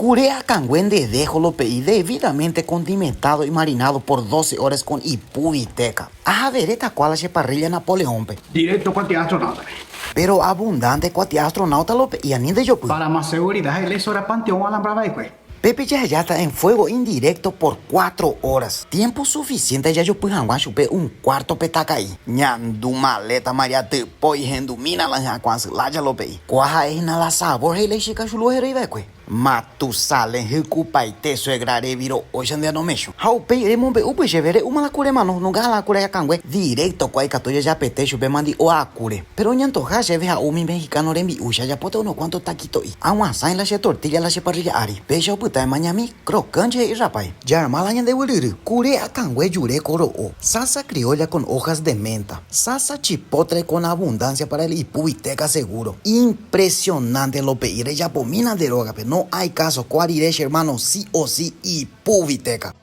Kure akãngue nde dejo lope'i debidamente condimentado y marinado por 12 horas con ipu viteca. Ahaveréta kuala che parrilla Napoleón-pe. Directo kuatia astronauta-pe. Pero abundante kuatia astronauta lope'i ani ndejopy. Para más seguridad he'i Lesora Panteón Alhambra va'ekue. Pépe jahejáta en fuego indirecto por cuatro horas, tiempo suficiente jajopy hag̃ua chupe un cuarto pe taka'i. Ñandu maleta María Typoi hendumína la hyakuãsy lája lope'i. Kóa ha'e hína la sabor he'i la ichikachulu oheréi va'ekue. Matusalén hykupaite suegra reviro'óicha nde anomecho. Ha upéi remombe'úpy chéve re'úma la kure mano, nunca la kure akãngue directo kua ikatu jajapete chupe mandi'o akúre. Péro oñantoha chéve ha'u umi mexicano rembi'úicha ajapóta unos cuanto taquito'i. Aguasãi la che tortilla la che parrilla ári. Péicha opyta emañami, crocante he'i rapái. Jarma la ñande guyryry. Kure akãngue jure koro'o. Salsa criolla con hojas de menta. Salsa chipotle con abundancia para el ipu viteca seguro. Impresionante lo pe'i rejapomína nde rógape. No hay caso, kua rire che hermano sí o sí ipu viteca.